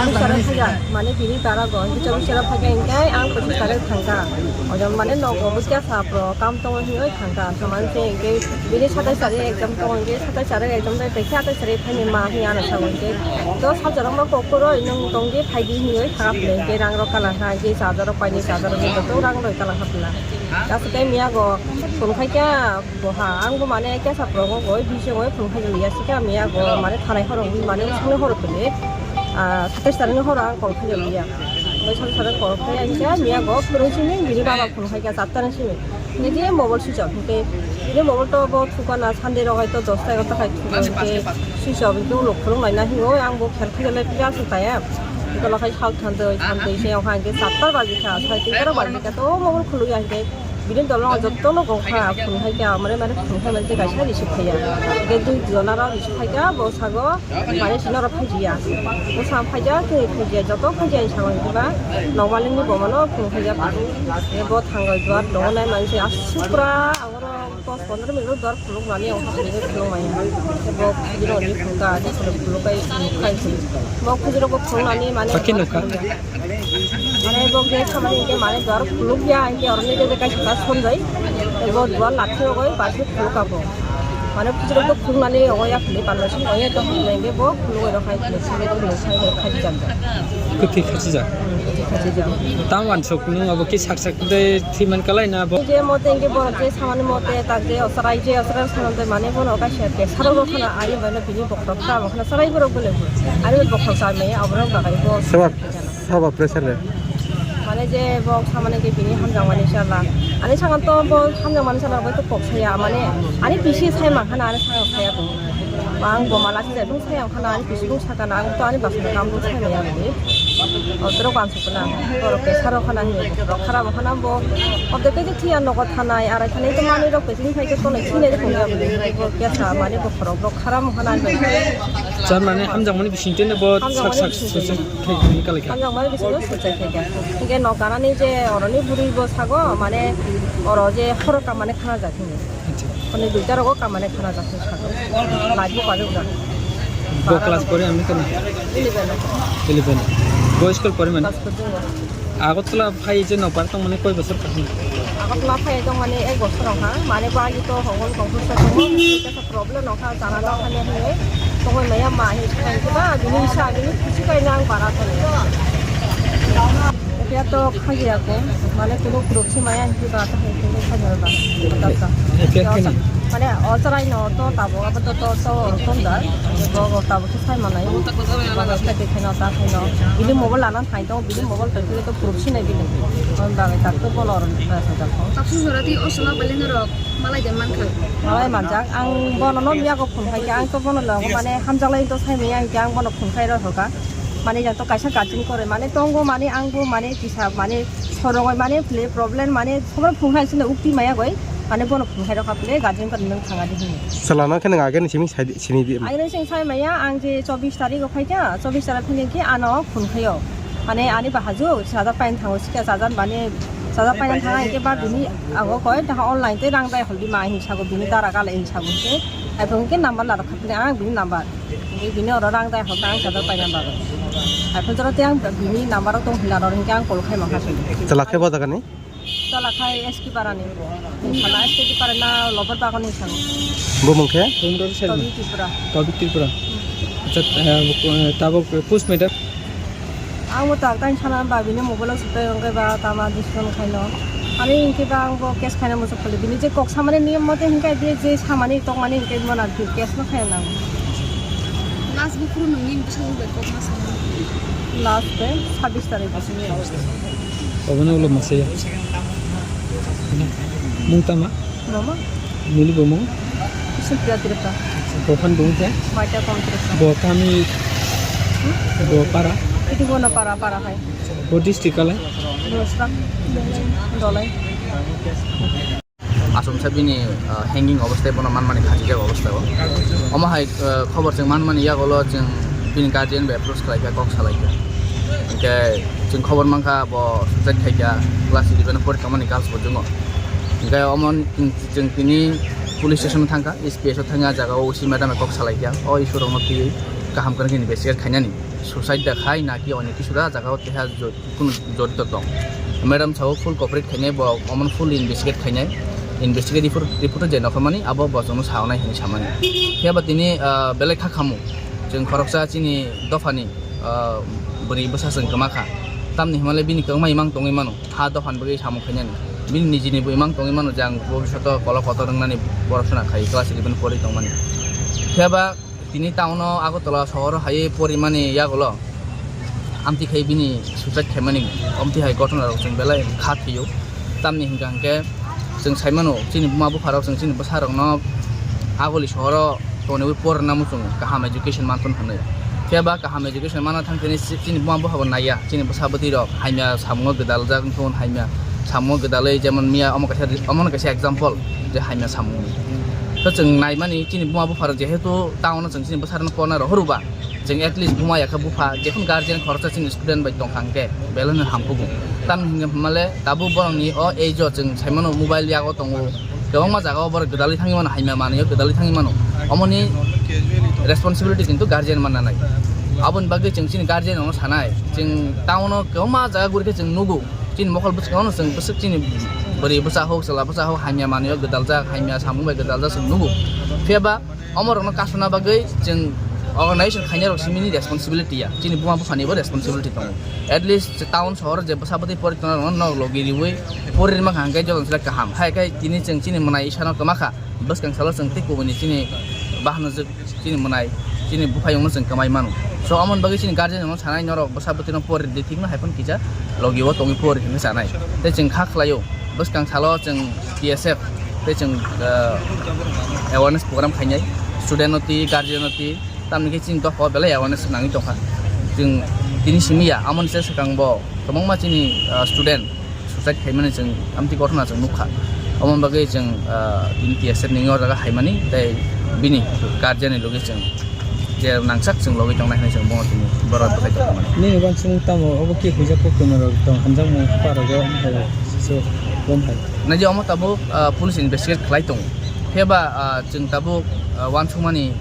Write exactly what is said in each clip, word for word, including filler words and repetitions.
Chobbish tarik phaiya, mane bini bara go, chobbish tarik phaiya hinkhe ang pochis tarik thangkha. Ojo mane nogo bwsya sa pro kam tongo hinwi thangkha. Saman se hinkhe bini satais tarik exam tongo hinkhe, satais tarik exam dai paikhe atais tarik phaini ma hinwi ano sago hinkhe. To sajaro ma kokoro nwng tongdi phaidi hinwi thangkha hinkhe rang rok kala ha hinkhe charger rok paini charger rok joto rang rok kala ha pla. Aswk khe miya go phone khaikha. Bo ha, ang bo mane kesa progo goi, bising goi phone khai liya sika, miya go mane thanai horo, mane usung horo pele, ah, satais tarik ni horo ang call khai liya. Oi sal sal call khai ang kya, miya go phone simi, bini baba phone khai kya, satta ni simi. Ni je mobile switch off, ke, ni mobile to bo thukana Sunday rogai to dos ta egarota khai thukana ke switch off, ke ulo khulung lai na hingo, ang bo khel khai le pya su ta ya. Ko lo khai sal than doi, than doi se, ang ke satta baji kha, sai tin karo baji kha, to mobile khulu yang ke. Bini dolong jotono gongkha, phunukhaikha, mane, mane phunukha mane je kaisa receive khaiya. Hingke dui jona rok receive khaikha, bo sago, mane sino rok phaijiya. Bo sam phaiya, tei phaijiya, joto phaijiya ni sago hingke ba, nokmalingni bomano phunukhaikha. Bo thango duar tongo nai mane se asuk pura, angoro dos pondro minute duar phunukmani, ongkha phunukmani. Bo phunukha, phunukha, phunukha, phunukha. Bo phunukha, bo phunukmani, mane. Mane bo gate samani hingke mane duar khuluk ya, hingke oroni gate kaisa ta sonjai. Bo duar lathi rogoi barsi khuluk abo. Mane pujurok bo khuluk nani ogo ya khuluk banno song oya to hingke bo khuluk oi rok hai khuluk song oi khuluk sai oi khachi jang. Kwthwi khachi jang. Khachi jang. Tam wansuk nung abo ki sak sak de thiman kalai na bo. Je mote hingke bo je samani mote tak je osrai je osrai samani mane bono kaisa ke sarok rok khana ayo mane bini bokhorok ta bo khana sarai borok bole. Ani bokhorok ta me aborok bagai bo. Seba Sabo pressure le. Mane je bo samani ke bini hamjakmani sala. Ani sangan to bo hamjakmani sala bo to kok saya. Mane ani bisi sai mangkhana ani sangan saya to. Ang bo mala sijai bung saya mangkhana ani bisi bung sakana ang to ani basna kam bung sai maya bini. Otro kam sukuna. Borok ke saro khana hi. Khara bo khana bo. Obde ke thia nogo thanai arai thanai to mani rok ke sini khai ke to nai sini de kong ya bini. Bo kya sa mane bo khorok rok khara mo khana. Jar mane hamjakmani bising tene bo sak sak sujak khai ni kalai kha. Hamjakmani bisingo sujak khai kha. Hingke nok ganani je oroni buri bo sago, mane oro je horo kamane khana jak hini. Acha. Hone duita rogo kamane khana jak hini sago. Light bo pajak jak. Bo class pore ami kana? Eleven. Eleven. Bo school pore mane? Class pore. Agartala phai je nokbar tongmani koi bosor kaham? Agartala phai tongmani ek bosor wngkha. Mane bo agi to hongol kongkhu sa tongo. Problem no kha, chana no kha ne hinwi tongwi maya ma hinwi kha ba, bini isa bini khusi kai nang bara thani. Etia to khajiya ko, mane kuno group si maya hinwi ba ta hinwi khajiya ba. Etia khe ni? Mane o chwrai no to tabo abo to to to tong da. Bo bo tabo khe sai manai. Bo bo khe de khe no ta khe no. Bini mobile lana thai to, bini mobile to khe to group si nai bini. On ba ta to bono ron ta sa ta. Taksu jora ti o sala bale no rok. Malai de mankha. Malai manjak. Ang bono no miya go phone khai khe, ang to bono logo mane hamjaklai to sai maya hingke ang bono phone khai rw hoka. Mane jang to kaisa guardian kore mane tongo mane ang bo mane kisa mane sorongoi mane phile problem mane sobo phone khai sino ukti maya goi mane bono phone khai rw kha phile guardian kore nang thanga di hini. Salano khe nang age ni simi sai di, sini di. Ang ni sing sai maya ang je chobbish tarik o khai kha, chobbish tarik phone khe ano phone khayo. Mane ani bahaju sajar pain thango sika sajar mane sajar pain thanga hingke ba bini ago koi ta online te rang dai holdi ma hin sago bini dara gale hin sago hingke ai phone ke number la rakha bini ang bini number hingke bini oro rang dai holta ang sajar pain number ai phone jora te ang bini number tong hila ro hingke ang call khai ma kha. Chala khe bo jaga ni? Chala khai S K Para ni. Chala S K Para na lobar bagan ni sago. Bo mung khe? Bumror se. Tobi Tripura. Tobi Tripura. Acha, eh, tabok post madam. Ang bo tak tang sana ba bini mobile o sutai wngkhe ba tama discount khaino. Ani hinkhe ba ang bo cash khaina muchuk khali. Bini je kok samani niyom mote hinkhe je, je samani tongmani hinkhe mona cash no khaina nango. Last buphuru nungni bwskango bai kok ma samani. Last be sabbish tarik. Obono ulo masaya. Mung tama? Mama. Nini bo mung? Supriya Tripura. Bo phan bung khe? Maita Kom Tripura. Bo kami, bo para? Itu bono para, para hai. Bo district kale? Dosra. Dolai. Asomsa bini, ah, hanging obostai bono manmani khachijak obostai o. Omo hai, ah, khobor chwng manmani yagulo chwng bini guardian bai approach khlaikha, kok salaikha. Hinkhe chwng khobor mankha bo suicide khaikha, class eleven o porikha mani girls bo chwng o. Hinkhe omo chwng tini police station o thangkha, S P S o thangkha, ah jaga o O C madam bai kok salaikha, o issue rokno twiwi kaham kwrwngkhe investigate khainani. suicide da khai naki onyo kisu da jaga o keha jo-, kunu jorito tong. Madam sao full cooperate khainai, bo omono full investigate khainai, investigate report, report je nokha mani abo bo chwngno saonai hinwi samani. Phiya ba tini, ah, belai kha khamu, chwng khoroksa chini dophani, ah, bwrwi bwsa chwng kwma kha, tamni hwnmale bini kwma imang tongwi mano. Ha dophani bagwi samung khainani. Bini nijini bo imang tongwi mano je ang bobishoto kolok kotor wngnani porosona khai class eleven pori tongmani. Phiya ba tini town o Agartala sohor o hai porimani yagulo amtwi khai bini suicide khaimani omtwi hai ghotona rok chwng belai kha thwio. Tamni hwnkha hwnkhe chwng saimano chini buma bupharok chwng chini bwsarokno Agoli sohor o tonwi porna muchungo kaham education manthun hwnwi. Phiya ba kaham education manna thang thani si-, chini buma bupha bo naiya, chini bwsa bwtwi rok hamya samungo gwdaljak wngthun, hamya samungo gwdalwi, jemon miya omo kaisa, omono kaisa example je hamya samung. To chwng naimani chini buma bupha rok jehetu town o chwng chini bwsa rokno porna rohor ba, chwng at least buma ya khe bupha, jephun guardian khoroksa chini student bai tong kha hwnkhe belai no hamkugo. Tamni hwnkhe hwnmale tabuk borokni o age o chwng saimano mobile yago tongo, kwbangma jaga o borok gwdalwi thangwi mano, hamya manwi o gwdalwi thangwi mano. Omoni responsibility kintu guardian manna nai. Aboni bagwi chwng chini guardian rokno sanai, chwng town o kwbangma jaga guri khe chwng nugo, chini mokol bwskango no chwng bwswk chini bwrwi bwsa hok, chwla bwsa hok, hamya manwi o gwdaljak, hamya samung bai gwdaljak chwng nugo. Phiya ba omorokno kasuna bagwi chwng organization khainai rok simini responsibility ya, chini buma buphani bo responsibility tongo. At least town sohor je bwsa bwtwi pori tongna rokno nok logi riwi pori rima kha hwnkhe jotono se kaham. Hai khe tini chwng chini mwnai isano kwma kha, bwskang salo chwng tei kubuni chini bahanojwk chini mwnai, chini buphayungno chwng kwmai mano. So, omoni bagwi chini guardian rokno sanai, norok bwsa bwtwino pori di, thikno hai phano kisa logi o tongwi pori hinwi sanai. Tei chwng kha khlaio, bwskang salo chwng T S F tei chwng, ah, awareness program khainai, student no twi, guardian no twi, tamni khe chini dopha o belai awareness nangwi tongkha. Chwng tini simi ya, amoni se swkang bo kwbangma chini, ah, student suicide khaimani chwng amtwi kothona chwng nukha. Omo bagwi chwng, ah, bini T S F ni o jaga haimani tei bini guardian ni logi chwng je nangsak chwng logi tongnai hinwi chwng bono tini borok bwkhai tongmani. Nini uansukmung tamo, obo khe huijak kok tongmarok tong hamjakmung pharogo wngkhaio, so, bom hai. Naidi omo tabuk, ah, police investigate khlai tongo. Phiya ba, ah, chwng tabuk, ah, uansukmani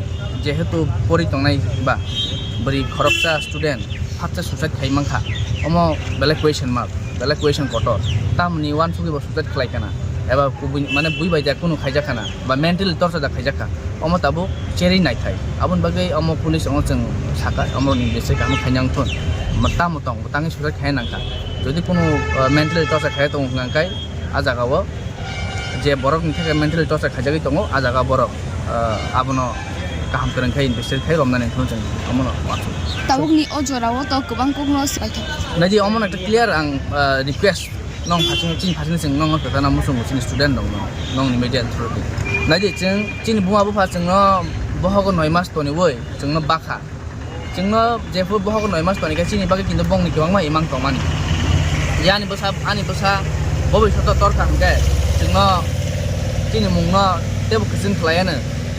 jehetu pori tongnai ba bwrwi khoroksa student, phatsa suicide khai mankha, omo belai question mark, belai question kotor. Tamni uansugwi bo suicide khlai kana, eba kubui, mane bui bai ja kunu khaijak kana, ba mentally torture ja khaijak kha, omo tabuk cherwi naithai. Aboni bagwi omo police ongo chwng saka, omo ni bese kaham khainang thun, ma tamo tong, tangwi suicide khai nangkha. Jodi kunu, uh, mentally torture khai tongo hwnka khe, a jaga o je borok ni theke mentally torture khaijagwi tongo, a jaga borok, ah, abono kaham kwrwng khe investigate khai romnani hwnwi chwng omono uansukha. Tabukni o jorao to kwbang kokno swbaithok. Naidi omono ekta clear ang, ah, request nong phasing, chini phasing chwng nongno kwthana muchungo chini student rokno, nongni media through di. Naidi chwng chini buma bupha chwngno bohogo noi mas toniwi chwngno bakha. Chwngno jephuru bohogo noi mas tonikhe chini bagwi kintu bongni kwbangma imang tongmani. Je ani bwsa, ani bwsa bobishoto torkha hwnkhe chwngno chini mungno teibo kwchwng khlaiano,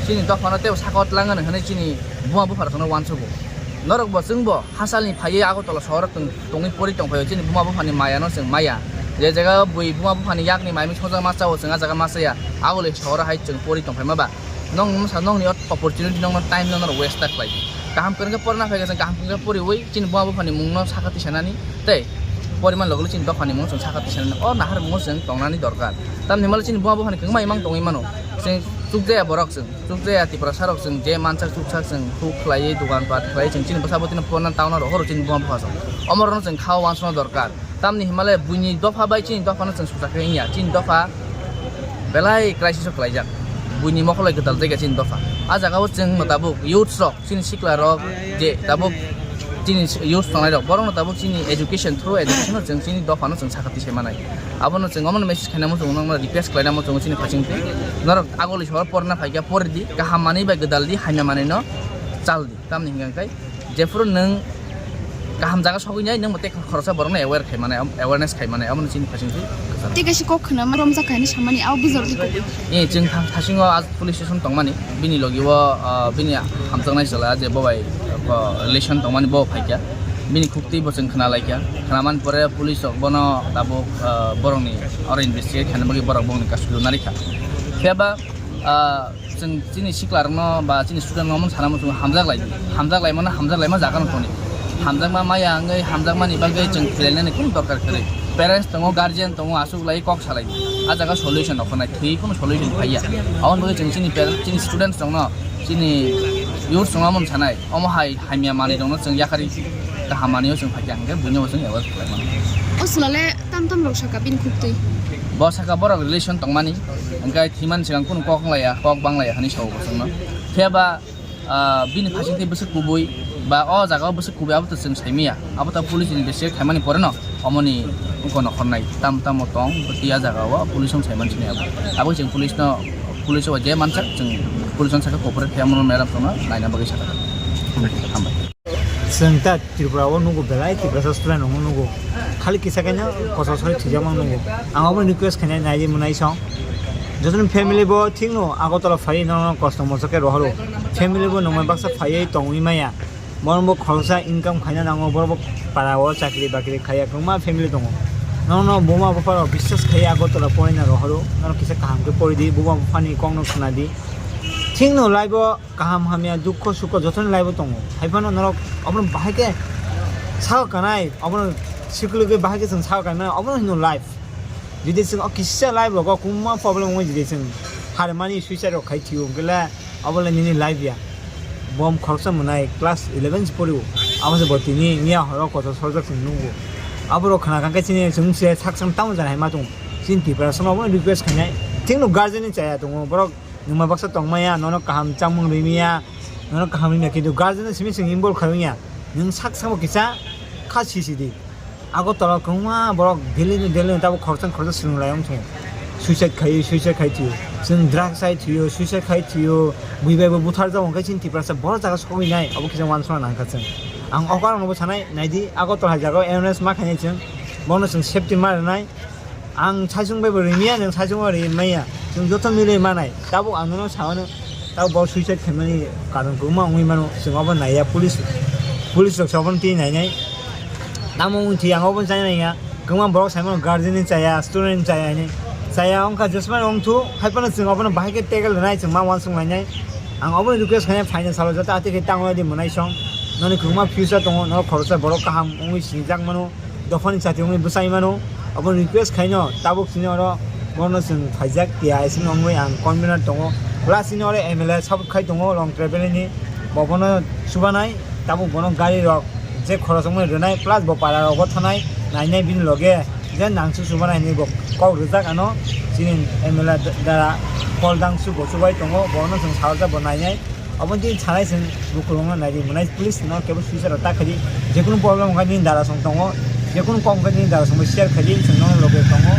chini dophano teibo saka o twlangano hwnwi chini buma bupharokno uansugo. Norokbo chwngbo hachalni phaiwi Agartala sohoro tong-, tongwi pori tongphaio, chini buma buphani mayano chwng maya. Je jaga bui buma buphani yakni mai mui sojak ma chao, chwng a jaga ma chaya. Agoli sohoro hai chwng pori tongphaima ba. Nong wngsa nongni o opportunity nongno time no norok waste ta khlai. Kaham kwrwngkhe porna phaikha chwng kaham kwrwngkhe poriwi chini buma buphani mungno saka tisanani tei poriman logi chini dophani mungno chwng saka tisanani o nahar mungo chwng tongnani dorkar. Tamni hwnmale chini buma buphani kwngma imang tongwi mano. Chwng chukjaya borok chwng, chukjaya Tiprasa rok chwng je mansak chuksak chwng huk khlaiwi dogan pat khlaiwi chwng chini bwsa bwtwino porna town o rohoro chini buma bupha chwng. Omorokno chwng kha uansukna dorkar. Tamni hwnmale buini dopha bai chini dophano chwng suchak khe wngya. Chini dopha belai crisis o kwlaijak. Buini mokol bai gwdal jaikha chini dopha. A jaga o chwng no tabuk youths rok, chini sikla rok je tabuk chini youths tongnai rok, borok no tabuk chini education, through education o chwng chini dophano chwng sakha tisai manai. Abono chwng omono message khaina muchungo, nokno request khlaina muchungo chini phasing twi. Norok agoli sohor porna phaikha, pori di, kaham manwi bai gwdal di, hamya manwi no chal di. Tamni hwnka khe jephuru nwng kaham jaga sogwi nai, nwng bo tei khoroksa borokno aware khai mane, awareness khai mane, aboni chini phasing twi kwchang. Tei kaisa kok khna ma romjak kha hinwi samani, abo bujor di kok. Eh, chwng thang thasingo a police station tongmani, bini logi o, ah, bini hamjaknai chwla je bo bai, ah, relation tongmani bo phaikha. Bini khuktwi bo chwng khna laikha. Khna man pore police rok bono tabuk, ah, borokni oro investigate khaina bagwi borok bongni custody o narikha. Phiya ba, ah, chwng chini siklarokno ba chini student rokno omono sana muchungo hamjak lai di. Hamjak lai mano, hamjak laima jaga no toni. Hamjakma maya wngwi hamjakmani bagwi chwng khwlainani kunu dorkar kwrwi. Parents tongo, guardian tongo, aswk lai kok salai. A jaga solution rok nai thwi kunu solution phaiya. Aboni bagwi chwng chini parents, chini students rokno, chini youth rokno omo sanai. Omo hai hamya manwi rokno chwng yakarwi kaham manwi o chwng phaikha hwnkhe buino bo chwng aware khlai mano. O chwla le tam tam rok saka bini khuktwi. Bo saka borok relation tongmani, hwnkhe thwiman swkang kunu kok wnglaiya, kok banglaiya hinwi sao bo chwngno. Phiya ba ah, bini phasing tei bwswk kubui ba o jaga o bwswk kubui abo to chwng saimanya, abo to police investigate khaimani pore no omoni wngkha no hornai tam tamo tong tei a jaga o police no saiman sini abo, abo chwng police no, police o je mansak chwng police no saka cooperate khaimano madam tongno naina bagwi saka. Hambai. Chwng ta Tripura o nugo belai Tiprasa student rokno nugo. Khali kisa kaino kosa sori thwijak mang nugo. Ang obo request khainai naidi mwnai song. Jotoni family bo thikno Agartala phaiwi nono kosto moso khe rohoro. Family bo nongmai baksa phaiwi tongwi maya. Borok bo khoroksa income khaina nango, borok bo para o chakri bakri khaiya kwbangma family tongo. Nono buma bupha rok biswas khaiya Agartala poraina rohoro. Nono kisa kaham khe pori di, buma bupha ni kok no khna di. Thikno life o kaham hamya, dukho sukho jotoni life o tongo. Hai phano norok obono bahai khe sao kanai, obono sikuli khe bahai khe chwng sao kanai, obono hino life. Jodi chwng o kisa life rogo kwbangma problem wngwi jodi chwng harmani suicide rok khai thio, hwnkhe le obo le nini life ya. Bom khoroksa mwnai class eleven se pori o, abo se bo tini miya horo kotor sorjak chwng nukgo. Aborok khna kha khe chini chwng se sak sam tamo jani hai ma tongo. Chini Tiprasa no obono request khainai. Thikno guardian ni chaya tongo, borok nwngma baksa tongmaya, nono kaham chamung rimiya, nono kaham rimiya, kintu guardian no simi chwng involve khai wngya. Nwng sak samo kisa kha sisi di. Agartala kwbangma borok Delhi ni, Delhi ni tabuk khoroksa khoroksa swrwng lai wng thung. Suicide khai, suicide khai thio. Chwng drugs hai thio, suicide khai thio. Bui bai bo buthar jao hwnkhe chini Tiprasa borok jaga sogwi nai, abo kisa uansukna nang kha chwng. Ang o karon bo sanai, naidi Agartala hai jaga o awareness ma khainai chwng. Bono chwng safety ma rwnai. Ang saichung bai bo rimiya, nwng saichung bai rimaya. Chwng joto milwi manai. Tabuk ang nono sao no, tabuk bo suicide khaimani karon kwbangma wngwi mano. Chwng obo naiya, police, police rok se obono twi nainai. Tamo wngwi thwi ang obono chai naiya. Kwbangma borok sai mano guardian ni chaya, student ni chaya hinwi. Chaya wngkha jesmani wngthu, hai phano chwng obono bahai khe tackle rwnai, chwng ma uansuk lainai. Ang obono request khainai phaina salo joto atwi khe tangwi di mwnai song. Noni kwbangma future tongo, norok khoroksa borok kaham wngwi sinijak mano. Dophani chati wngwi bwsai mano, obo request khaino tabuk chini oro bono chwng phaijak tiya, ising wngwi ang convener tongo, plus chini oro M L A support khai tongo long travel ni, bo bono chubanai, tabuk bono gari rok je khoros wngmani rwnai, plus bo para rogo thanai, nainai bini loge je nangsu chubanai hinwi bo kok rijak ano, chini M L A dara Pol Dangsu bo chubai tongo, bono chwng salsa bo nainai. Obo din sanai chwng bukhulwng no nai di mwnai, please no kebo suicide rok ta khai di, jekunu problem wngkha nini dara song tongo, jekunu kok wngkha nini dara song bai share khai di, chwng nono loge tongo,